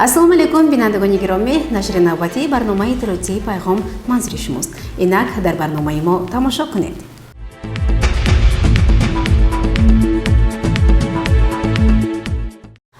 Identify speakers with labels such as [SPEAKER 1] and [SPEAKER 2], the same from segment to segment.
[SPEAKER 1] Ассалому алайкум, бинандагони гиромӣ! Нашри навбатии барномаи иттилоотии «Пайғом» манзури шумост. Инак дар барномаи мо тамошо кунед.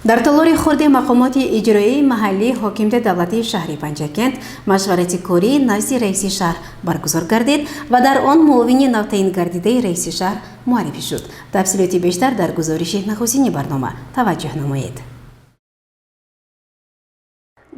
[SPEAKER 1] Дар толори хурди мақомоти иҷроии маҳаллии ҳокимияти давлатии шаҳри Панҷакент машварати кории назди раиси шаҳр баргузор гардид ва дар он муовини навтаъин гардидаи раиси шаҳр муаррифӣ шуд. Тафсилоти бештар дар гузориши нахустини барнома таваҷҷӯҳ намоед.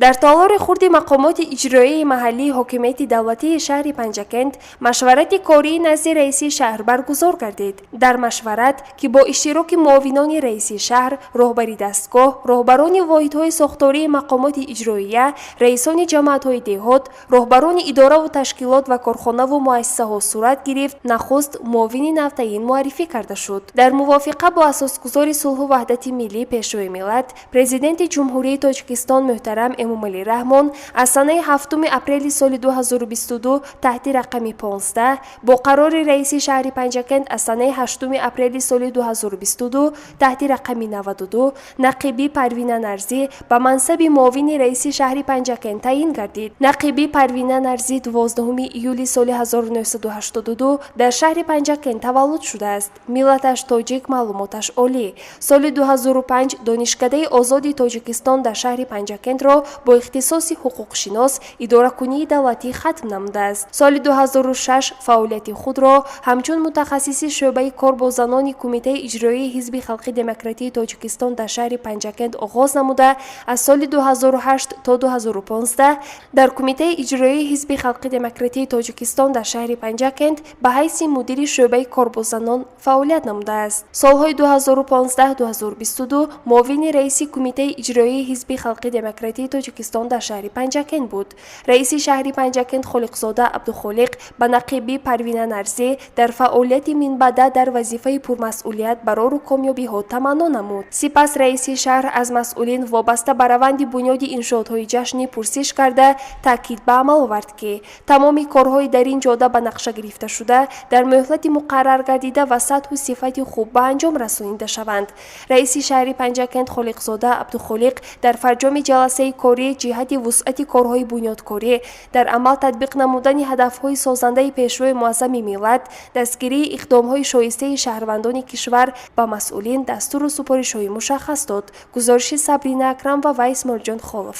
[SPEAKER 2] Дар толори хурди мақомоти иҷроияи маҳаллии ҳокимияти давлатии шаҳри Панҷакент машварати кории назди раиси шаҳр баргузор гардид. Дар машварат, ки бо иштироки муовинони раиси шаҳр, роҳбари дастгоҳ, роҳбарони воҳидҳои сохтории мақомоти иҷроия, раисони ҷамоатҳои деҳот, роҳбарони идораву ташкилот ва корхонаву муассисаҳо сурат гирифт, нахуст муовини навтаъин муаррифӣ карда шуд. Дар мувофиқа бо асосгузори сулҳу ваҳдати миллӣ, Пешвои миллат, Президенти Ҷумҳурии Тоҷикистон муҳтарам Эмомалӣ Раҳмон аз санаи 7 апрели соли 2022 таҳти рақами 15, бо қарори раиси шаҳри Панҷакент аз санаи 8 апрели соли 2022 таҳти рақами 92 Нақибӣ Парвина Нарзӣ ба мансаби муовини раиси шаҳри Панҷакент таъин гардид. Нақибӣ Парвина Нарзӣ 12 июли соли 1982 дар шаҳри Панҷакент таваллуд шудааст. Миллаташ тоҷик, маълумоташ олӣ. Соли 2005 Донишкадаи озоди Тоҷикистон дар шаҳри Панҷакентро бо ихтисоси ҳуқуқшинос, идоракунии давлатӣ хатм намудааст. Соли 2006 фаъолияти худро ҳамчун мутахассиси шӯъбаи кор бо занони Кумитаи иҷроии Ҳизби халқи демократии Тоҷикистон дар шаҳри Панҷакент оғоз намуда, аз соли 2008 то 2015 дар Кумитаи иҷроии Ҳизби халқи демократии Тоҷикистон дар шаҳри Панҷакент ба ҳайси мудири шӯъбаи кор бо занон фаъолият намудааст. Солҳои 2015-2022 муовини раиси Кумитаи иҷроии Ҳизби халқи демократии Тоҷикистон дар шаҳри Панҷакент буд. Раиси шаҳри Панҷакент Холиқзода Абдухолиқ ба Нақибӣ Парвина Нарзӣ дар фаъолияти минбаъда дар вазифаи пурмасъулият барору комёбиҳо таманно намуд. Сипас раиси шаҳр аз масъулин вобаста ба раванди бунёди иншоотҳои ҷашнӣ пурсиш карда, таъкид ба амал овард, ки тамоми корҳои дар ин ҷода ба нақша гирифташуда дар муҳлати муқаррар гардида ва сатҳу сифати хуб ба анҷом расонида шаванд. Раиси шаҳри Панҷакент Холиқзода Абдухолиқ дар фарҷоми ҷаласаи корӣ ҷиҳати вусъати корҳои бунёдкорӣ, дар амал татбиқ намудани ҳадафҳои созандаи Пешвои муаззами миллат, дастгирии иқдомҳои шоистаи шаҳрвандони кишвар ба масъулин дастуру супоришҳои мушаххас дод. Гузориши Сабрина Акрамова ва Исмоилҷон Холов.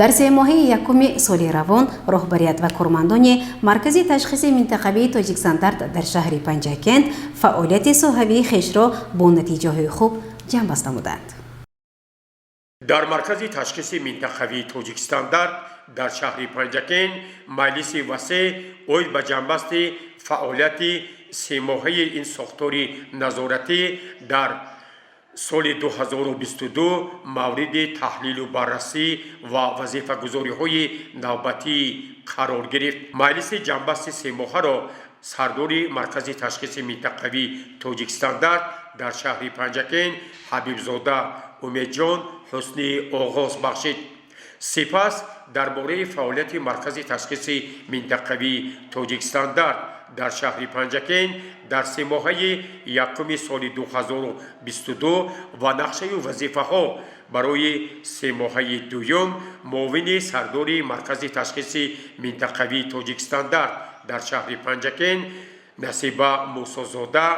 [SPEAKER 1] Дар семоҳаи якуми соли равон роҳбарият ва кормандони Маркази ташхиси минтақавии «Тоҷикстандарт» дар шаҳри Панҷакент фаъолияти соҳавии хешро бо натиҷаҳои хуб ҷамъбаст намуданд.
[SPEAKER 3] Дар Маркази ташхиси минтақавии «Тоҷикстандарт» дар шаҳри Панҷакент маҷлиси васеъ оид ба ҷамъбасти фаъолияти семоҳаи ин сохтори назоратӣ дар соли 2022 мавриди таҳлилу баррасӣ ва вазифагузориҳои навбатӣ қарор гирифт. Маҷлиси ҷамъбасти семоҳаро сардори Маркази ташхиси минтақавии «Тоҷикстандарт» дар шаҳри Панҷакент Ҳабибзода Умедҷон ҳусни оғоз бахшид. Сипас дар бораи фаъолияти Маркази ташхиси минтақавии «Тоҷикстандарт» дар шаҳри Панҷакент дар семоҳаи якуми соли 2022 ва нақшаю вазифаҳо барои семоҳаи дуюм муовини сардори Маркази ташхиси минтақавии «Тоҷикстандарт» дар шаҳри Панҷакент Насиба Мусозода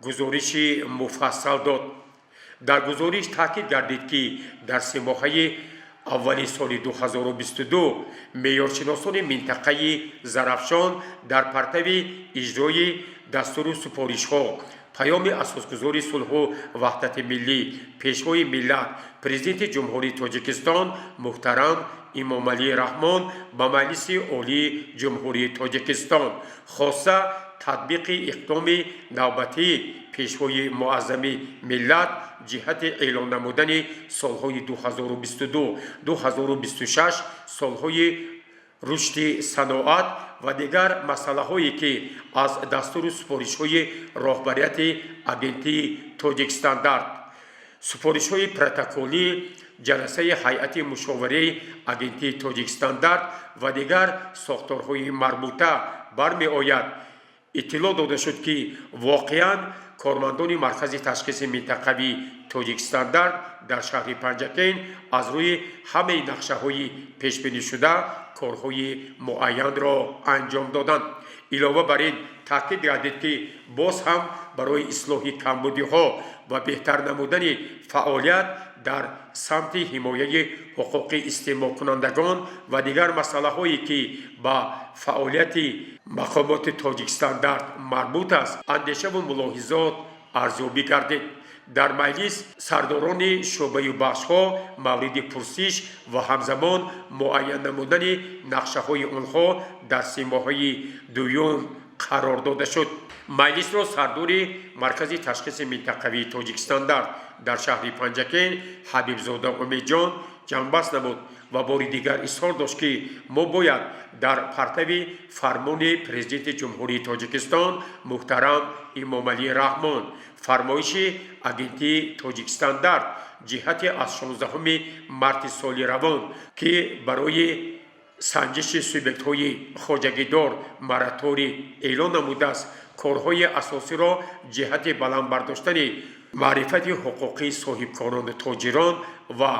[SPEAKER 3] гузориши муфассал дод. Дар гузориш таъкид гардид, ки дар семоҳаи аввали соли 2022 меъёршиносони минтақаи Зарафшон дар партави иҷрои дастуру супоришҳо, паёми асосгузори сулҳу ваҳдати миллӣ, Пешвои миллат, Президенти Ҷумҳурии Тоҷикистон муҳтарам Эмомалӣ Раҳмон ба Маҷлиси Олии Ҷумҳурии Тоҷикистон, хоса татбиқи иқдоми навбатии Пешвои муаззами миллат ҷиҳати эълон намудани солҳои 2022-2026 солҳои рушди саноат ва дигар масъалаҳое, ки аз дастуру супоришҳои роҳбарияти Агентии «Тоҷикстандарт», супоришҳои протоколӣ, ҷаласаи ҳайати мушовираи Агентии «Тоҷикстандарт» ва дигар сохторҳои марбута бармеояд. Иттилоъ дода шуд, ки воқеан кормандони Маркази ташхиси минтақавии Тоҷикстандарт дар шаҳри Панҷакент аз рӯи ҳамаи нақшаҳои пешбинишуда корҳои муайянро анҷом доданд. Илова бар ин, таъкид гардид, ки боз ҳам барои ислоҳи камбудиҳо ва беҳтар намудани фаъолият дар самти ҳимояи ҳуқуқи истеъмолкунандагон ва дигар масъалаҳое, ки ба фаъолияти мақомоти Тоҷикстандарт марбут аст, андешаву мулоҳизот арзёбӣ гардид. Дар маҷлис сардорони шӯъбаю бахшҳо мавриди пурсиш ва ҳамзамон муайян намудани нақшаҳои онҳо дар семоҳаи дуюм қарор дода шуд. Маҷлисро сардори Маркази ташхиси минтақавии Тоҷикстандарт дар шаҳри Панҷакент Ҳабибзода Умедҷон ҷамъбаст намуд ва бори дигар изҳор дошт, ки мо бояд дар партави фармони Президенти Ҷумҳурии Тоҷикистон муҳтарам Эмомалӣ Раҳмон, фармоиши Агентии Тоҷикстандарт ҷиҳати аз 16 марти соли равон, ки барои санҷиши субъектҳои хоҷагидор мораторий эълон намудааст, корҳои асосиро ҷиҳати баланд бардоштани маърифати ҳуқуқии соҳибкорону тоҷирон ва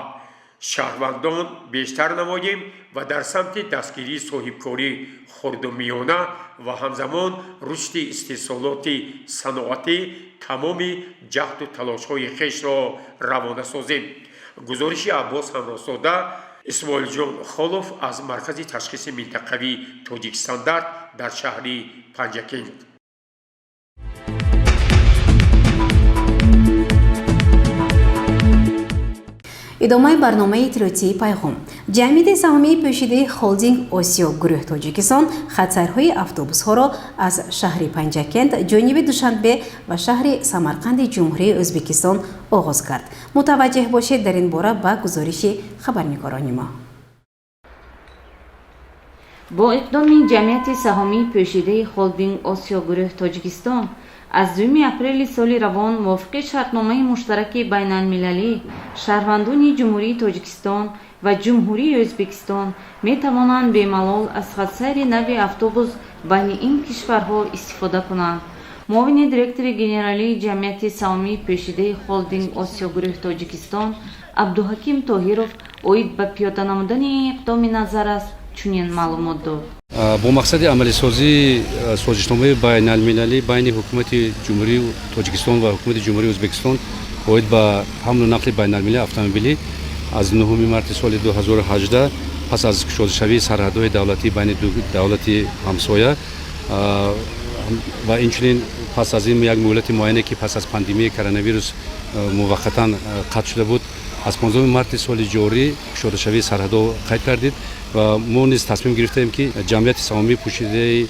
[SPEAKER 3] шаҳрвандон бештар намоем ва дар самти дастгирии соҳибкории хурду миёна ва ҳамзамон рушди истеҳсолоти саноатӣ тамоми ҷаҳду талошҳои хешро равона созем. Гузориши Аббос Ҳамроҳзода, Исмоилҷон Холов аз Маркази ташхиси минтақавии Тоҷикстандарт дар шаҳри Панҷакент.
[SPEAKER 1] Идомаи барномаи иттилоотии Пайғом. Ҷамъияти саҳомии пӯшидаи холдинг Осиё Гурӯҳ Тоҷикистон хатсайрҳои автобусҳоро аз шаҳри Панҷакент ҷониби Душанбе ва шаҳри Самарқанди Ҷумҳурии Ӯзбекистон оғоз кард. Мутаваҷҷеҳ бошед дар ин бора ба гузориши хабарнигорони мо.
[SPEAKER 4] Бо иқдоми ҷамъияти саҳомии пӯшидаи холдинг Осиё Гурӯҳ Тоҷикистон аз 2 апрели соли равон мувофиқи шартномаи муштараки байналмилалӣ шаҳрвандони Ҷумҳурии Тоҷикистон ва Ҷумҳурии Ӯзбекистон метавонанд бемалол аз хатсайри нави автобус байни ин кишварҳо истифода кунанд. Муовини директори генералии ҷамъияти саҳомии пӯшидаи холдинг Осиё Гурӯҳ Тоҷикистон Абдуҳаким Тоҳиров оид ба пиёда намудани ин иқдоми назар аст чунин маълумот дод.
[SPEAKER 5] Бо мақсади амалисозии созишномаи байналмилалӣ байни Ҳукумати Ҷумҳурии Тоҷикистон ва Ҳукумати Ҷумҳурии Ӯзбекистон оид ба ҳамлу нақли байналмилалии автомобилӣ аз 9 марти соли 2018, пас аз кушодашавии сарҳадҳои давлатӣ байни ду давлати ҳамсоя ва инчунин пас аз ин як муҳлати муайяне, ки пас аз пандемияи коронавирус муваққатан қатъ шуда буд, аз 15 марти соли ҷорӣ кушодашавии сарҳадҳо қайд кардид ва мо низ тасмим гирифтаем, ки ҷамъияти саҳомии пӯшидаи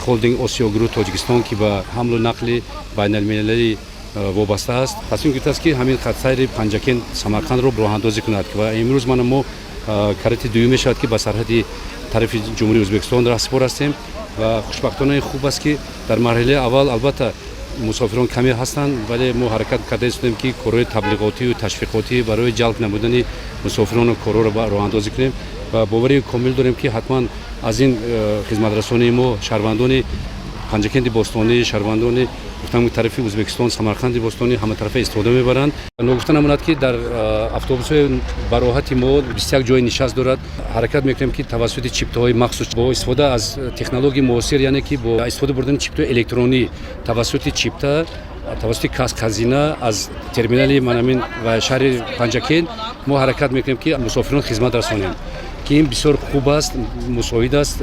[SPEAKER 5] холдинг Осиё Гурӯҳ Тоҷикистон, ки ба ҳамлу нақли байналмилалӣ вобаста аст, тасмим гирифтааст, ки ҳамин хатсайри Панҷакент Самарқандро роҳандозӣ кунад. Ва имрӯз мана мо карати дуюм мешавад, ки ба сарҳади тарафи Ҷумҳурии Ӯзбекистон раҳсипор ҳастем. Ва хушбахтона хуб аст, ки дар марҳилаи аввал албатта мусофирон каме ҳастанд, вале мо ҳаракат карда истодем, ки корҳои таблиғотию ташвиқотӣ барои ҷалб намудани мусофирону корҳоро роҳандозӣ кунем ва бовари комил дорем, ки ҳатман аз ин хизматрасонии мо шаҳрвандони Панҷакенти бостонӣ, шаҳрвандони гуфтам тарафи Ӯзбекистон, Самарқанди бостонӣ ҳаматарафа истифода мебаранд. Ногуфта намонад, ки дар автобусҳои бароҳати мо 21 ҷои нишаст дорад. Ҳаракат мекунем, ки тавассути чиптаҳои махсус бо истифода аз технологияи муосир, яъне ки бо истифода бурдани чиптаҳои электронӣ, тавассути чипта, тавассути кас-казина аз терминали манамин ва шаҳри Панҷакент мо ҳаракат мекунем, ки мусофирон хизмат расонем, ки ин бисёр хуб аст, мусоид аст,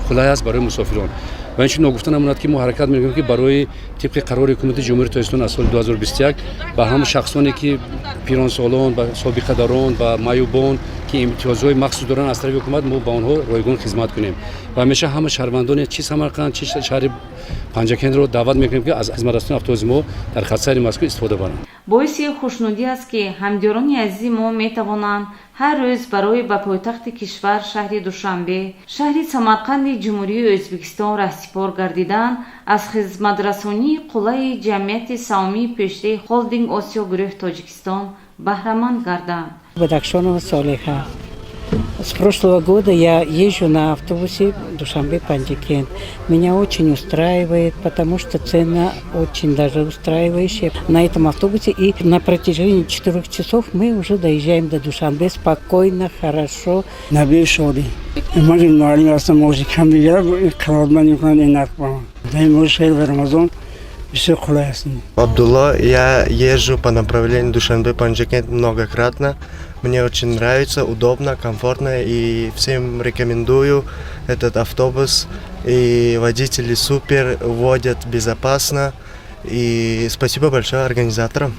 [SPEAKER 5] қулай аст барои мусофирон. Ва инчунин ногуфта намонад, ки мо ҳаракат мекунем, ки барои тибқи қарори Ҳукумати Ҷумҳурии Тоҷикистон аз соли 2021 ба ҳам шахсоне, ки пиронсолон, ба собиқадарон, ба маъюбон, ки имтиёзҳои махсус доранд аз тарафи ҳукумат, мо ба онҳо ройгон хизмат кунем. Ва ҳамеша ҳама шаҳрвандони чи Самарқанд, чи шаҳри Панҷакентро даъват мекунем, ки аз хизматрасонии автобуси мо дар хатсайри мазкур истифода баранд.
[SPEAKER 4] Боиси хушнудӣ аст, ки ҳамдиёрони азизи мо метавонанд ҳар рӯз барои ба пойтахти кишвар шаҳри Душанбе, шаҳри Самарқанди Ҷумҳурии Ӯзбекистон раҳсипор гардидан аз хизматрасонии қуллаи ҷамъияти саҳомии пӯшидаи холдинг Осиё Гурӯҳ Тоҷикистон баҳраманд гарданд.
[SPEAKER 6] Бадахшонова Солиҳа. С прошлого года я езжу на автобусе Душанбе-Панджикент. Меня очень устраивает, потому что цена очень даже устраивающая на этом автобусе. И на протяжении 4 часов мы уже доезжаем до Душанбе спокойно, хорошо.
[SPEAKER 7] Набии Шодӣ. Ман муаллим ҳастам, маоши кам мегирам, қаноатманд мекунанд ин нарх ба ман. Дар ин моҳи шарифи Рамазон бисёр қулай аст.
[SPEAKER 8] Абдулла, я езжу по направлению Душанбе-Панджикент многократно. Мне очень нравится, удобно, комфортно, и всем рекомендую этот автобус. И водители супер, водят безопасно. И спасибо большое организаторам.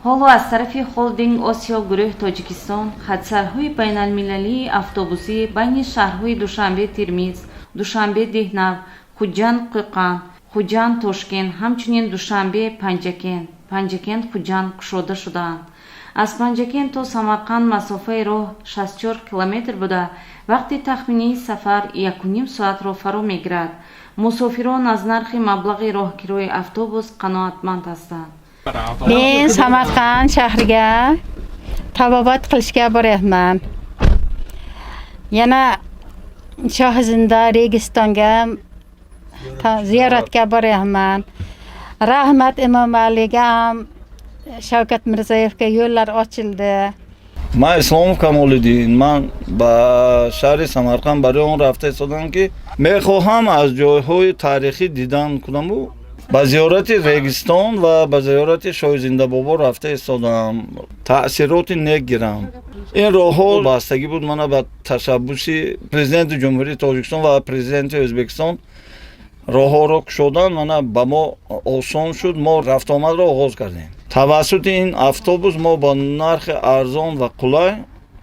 [SPEAKER 4] Ҳоло аз тарафи холдинг Осиё гурӯҳ Тоҷикистон хатсайрҳои байналмилалии автобусӣ байни шаҳрҳои Душанбе, Термиз, Душанбе, Деҳнав, Хуҷанд, Қӯқанд, Хуҷанд, Тошкент, ҳамчунин Душанбе, Панҷакент, Панҷакент, Хуҷанд кушода шудаанд. Аз Панҷакент то Самарқанд масофаи роҳ 64 километр буда, вақти тахминии сафар 1,5 соатро фаро мегирад. Мусофирон аз нархи маблағи роҳкирои автобус қаноатманд ҳастанд.
[SPEAKER 9] Men Samarqand shahriga tabobat qilishga boryapman. Yana Shohizinda Registonga ziyoratga boryapman. Rahmat Emomaliga ham, Shavkat Mirziyoyevga, yo'llar ochildi.
[SPEAKER 10] Ман Исломов Камолиддин. Ман ба шаҳри Самарқанд барои он рафта истодам, ки мехоҳам аз ҷойҳои таърихӣ дидан кунаму ба зиёрати Регистон ва ба зиёрати Шоҳизиндабобо рафта истодам, таъсироти нек гирам. Ин роҳҳо бастагӣ буд, мана ба ташаббуси Президенти Ҷумҳурии Тоҷикистон ва Президенти Ӯзбекистон роҳҳоро кушодан, мана ба мо осон шуд, мо рафтуомадро оғоз кардем. Тавассути ин автобус мо бо нархи арзон ва қулай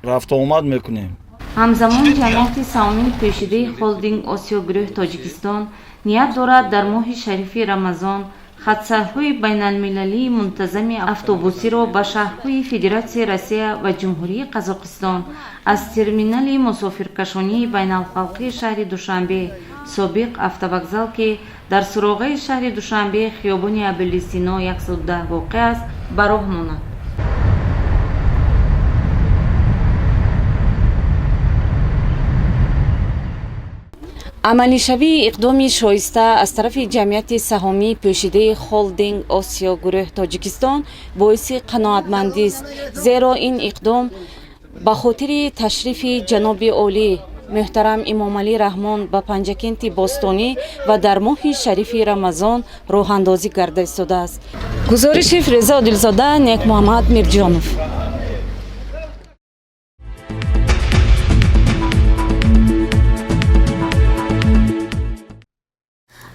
[SPEAKER 10] рафтуомад мекунем.
[SPEAKER 4] Ҳамзамон ҷамъияти саҳомии пӯшидаи холдинг Осиё гурӯҳ Тоҷикистон ният дорад, дар моҳи шарифи Рамазон хатсайрҳои байналмилалии мунтазами автобусиро ба шаҳрҳои Федератсияи Россия ва Ҷумҳурии Қазоқистон аз терминали мусофиркашонии байналхалқии шаҳри Душанбе, собиқ автовокзал, ки дар суроғаи шаҳри Душанбе, хиёбони Абуалӣ Сино 110 воқеъ аст, ба роҳ монад. Амалишавии иқдоми шоиста аз тарафи ҷамъияти саҳомии пӯшидаи холдинг Осиё гурӯҳ Тоҷикистон боиси қаноатмандист, зеро ин иқдом ба хотири ташрифи ҷаноби олӣ муҳтарам Эмомалӣ Раҳмон ба Панҷакенти бостонӣ ва дар моҳи шарифи Рамазон роҳандозӣ карда истодааст. Гузориши Фирӯза Одилзода, Некмуҳаммад Мирҷонов.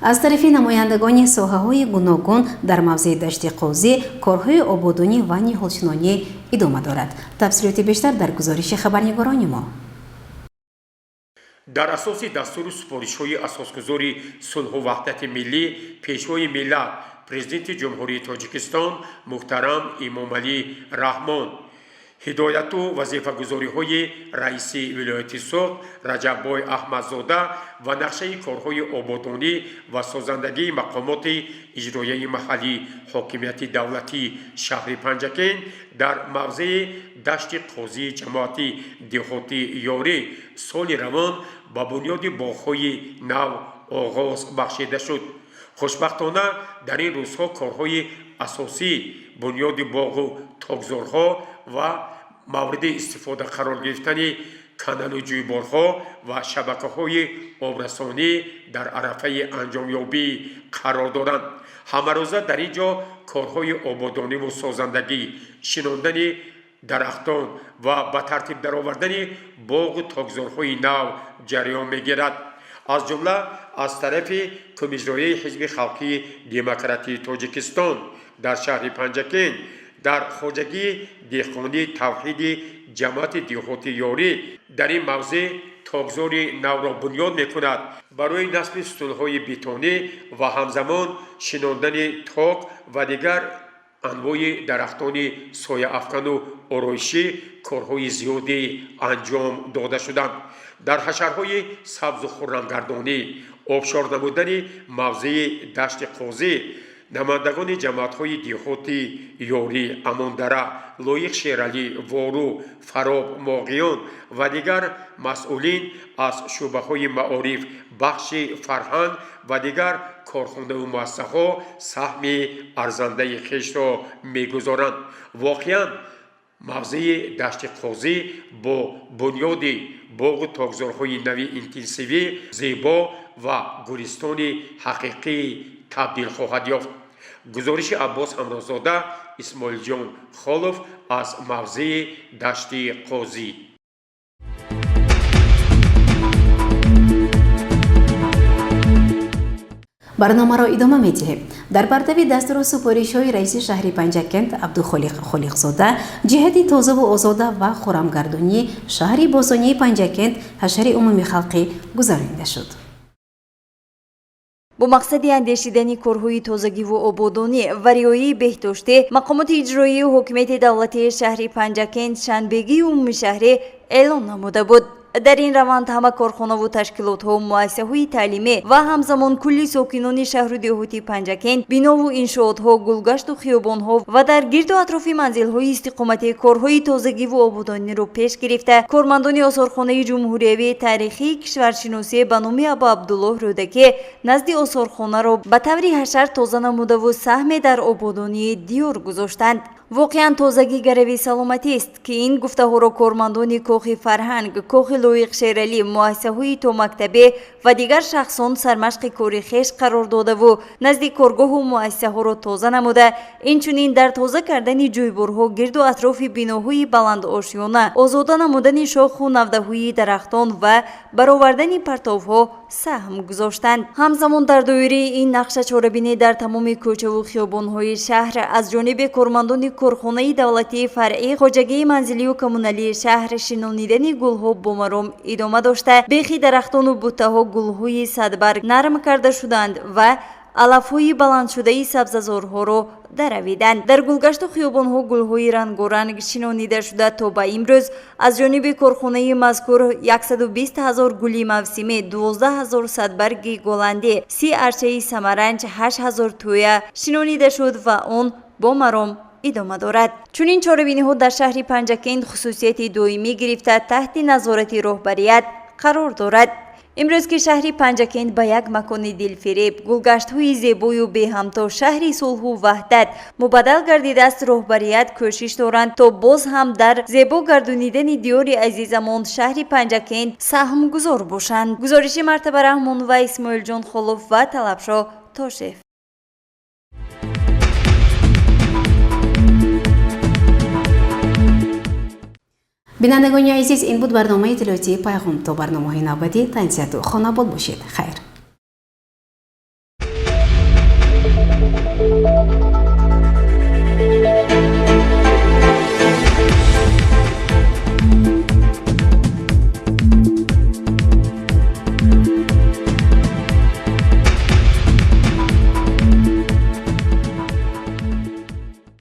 [SPEAKER 1] Аз тарафи намояндагони соҳаҳои гуногун дар мавзеи Дашти Қозӣ корҳои ободонӣ ва ниҳолшинонӣ идома дорад. Тафсилоти бештар дар гузориши хабарнигорони мо.
[SPEAKER 3] Дар асоси дастуру супоришҳои асосгузори сулҳу ваҳдати миллӣ, Пешвои миллат, Президенти Ҷумҳурии Тоҷикистон муҳтарам Эмомалӣ Раҳмон, ҳидояту вазифагузориҳои раиси вилояти Суғд Раҷаббой Аҳмадзода ва нақшаи корҳои ободонӣ ва созандагии мақомоти иҷроияи маҳаллии ҳокимияти давлатии шаҳри Панҷакент дар мавзеи Дашти Қозии ҷамоати деҳоти Ёрӣ соли равон ба бунёди боғҳои нав оғоз бахшида шуд. Хушбахтона, дар ин рӯзҳо корҳои асосӣ бунёди боғу токзорҳо ва мавриди истифода қарор гирифтани каналу ҷӯйборҳо ва шабакаҳои обрасонӣ дар арафаи анҷомёбӣ қарор доранд. Ҳамарӯза дар ин ҷо корҳои ободониву созандагӣ, шинондани дарахтон ва ба тартиб даровардани боғу токзорҳои нав ҷараён мегирад. Аз ҷумла аз тарафи Кумиҷроияи Ҳизби халқии демократии Тоҷикистон дар шаҳри Панҷакент дар хоҷагии деҳқонии Тавҳиди ҷамоати деҳоти Ёрӣ дар ин мавзеъ токзори навро бунёд мекунад. Барои насби сутунҳои бетонӣ ва ҳамзамон шинондани ток ва дигар анвои дарахтони сояафкану ороишӣ корҳои зиёде анҷом дода шуданд. Дар ҳашарҳои сабзу хуррамгардонӣ, обшор намудани мавзеи Дашти Қозӣ. Намояндагони ҷамоатҳои деҳоти Ёрӣ, Амондара, Лоиқ Шералӣ, Вору, Фароб, Моғиён ва дигар масъулин аз шӯъбаҳои маориф, бахши фарҳанг ва дигар корхонаву муассисаҳо саҳми арзандаи хешро мегузоранд. Воқеан, мавзеи Дашти Қозӣ бо бунёди боғу токзорҳои нави интенсивӣ зебо ва гулистони ҳақиқӣ табдил хоҳад ёфт. Гузориши Аббос Ҳамроҳзода, Исмоилҷон Холов аз мавзеи Дашти Қозӣ.
[SPEAKER 1] Барномаро идома медиҳем. Дар партави дастуру супоришҳои раиси шаҳри Панҷакент Абдухолиқ Холиқзода ҷиҳати тозаву озода ва хӯрамгардонии шаҳри бостонии Панҷакент ҳашари умумихалқӣ гузаронида шуд.
[SPEAKER 11] Бо мақсади андешидани корҳои тозагиву ободонӣ ва риояи беҳдоштӣ, мақомоти иҷроии ҳокимияти давлатии шаҳри Панҷакент шанбегии умумишаҳрӣ эълон намуда буд. Дар ин раванд ҳама корхонаву ташкилотҳо, муассисаҳои таълимӣ ва ҳамзамон кулли сокинони шаҳру деҳоти Панҷакент, бинову иншоотҳо, гулгашту хиёбонҳо ва дар гирду атрофи манзилҳои истиқоматӣ корҳои тозагиву ободониро пеш гирифта, кормандони осорхонаи ҷумҳуриявии таърихии кишваршиносӣ ба номи Абу Абдуллоҳ Рӯдакӣ назди осорхонаро ба таври ҳашар тоза намудаву саҳме дар ободонии диёр гузоштанд. Воқеан, тозагӣ гарави саломатист, ки ин гуфтаҳоро кормандони кохи фарҳанг, кохи Лоиқ Шералӣ, муассисаҳои томактабӣ ва дигар шахсон сармашқи кори хеш қарор додаву назди коргоҳу муассисаҳоро тоза намуда, инчунин дар тоза кардани ҷӯйборҳо гирду атрофи биноҳои баландошёна, озода намудани шоху навдаҳои дарахтон ва баровардани партовҳо саҳм гузоштанд. Ҳамзамон дар доираи ин нақша чорабинӣ дар тамоми кӯчаву хиёбонҳои шаҳр аз ҷониби кормандони корхонаи давлатии фаръии хоҷагии манзилию коммуналии шаҳр шинонидани гулҳо бо маром идома дошта, бехи дарахтону буттаҳо гулҳои садбарг нарм карда шуданд ва алафҳои баландшудаи сабзазорҳоро даравиданд. Дар гулгашту хиёбонҳо гулҳои рангоранг шинонида шуда, то ба имрӯз аз ҷониби корхонаи мазкур 120 ҳазор гули мавсимӣ, 12 ҳазор садбарги голландӣ, 30 арчаи самаранҷ, 8 ҳазор тӯя шинонида шуд ва он бо маром идома дорад. Чунин чорабиниҳо дар шаҳри Панҷакент хусусияти доимӣ гирифта, таҳти назорати роҳбарият қарор дорад. Имрӯз ки шаҳри Панҷакент ба як макони дилфиреб, гулгаштҳои зебою беҳамто, шаҳри сулҳу ваҳдат мубаддал гардидааст, роҳбарият кӯшиш доранд, то боз ҳам дар зебо гардонидани диёри азизамон шаҳри Панҷакент саҳмгузор бошанд. Гузориши Мартаба Раҳмонова, Исмоилҷон Холов ва Талабшо Тошев.
[SPEAKER 1] Бинандагони азиз, ин буд барномаи иттилоотии Пайғом. То барномаҳои навбатӣ тансиҳату хонобод бошед. Хайр.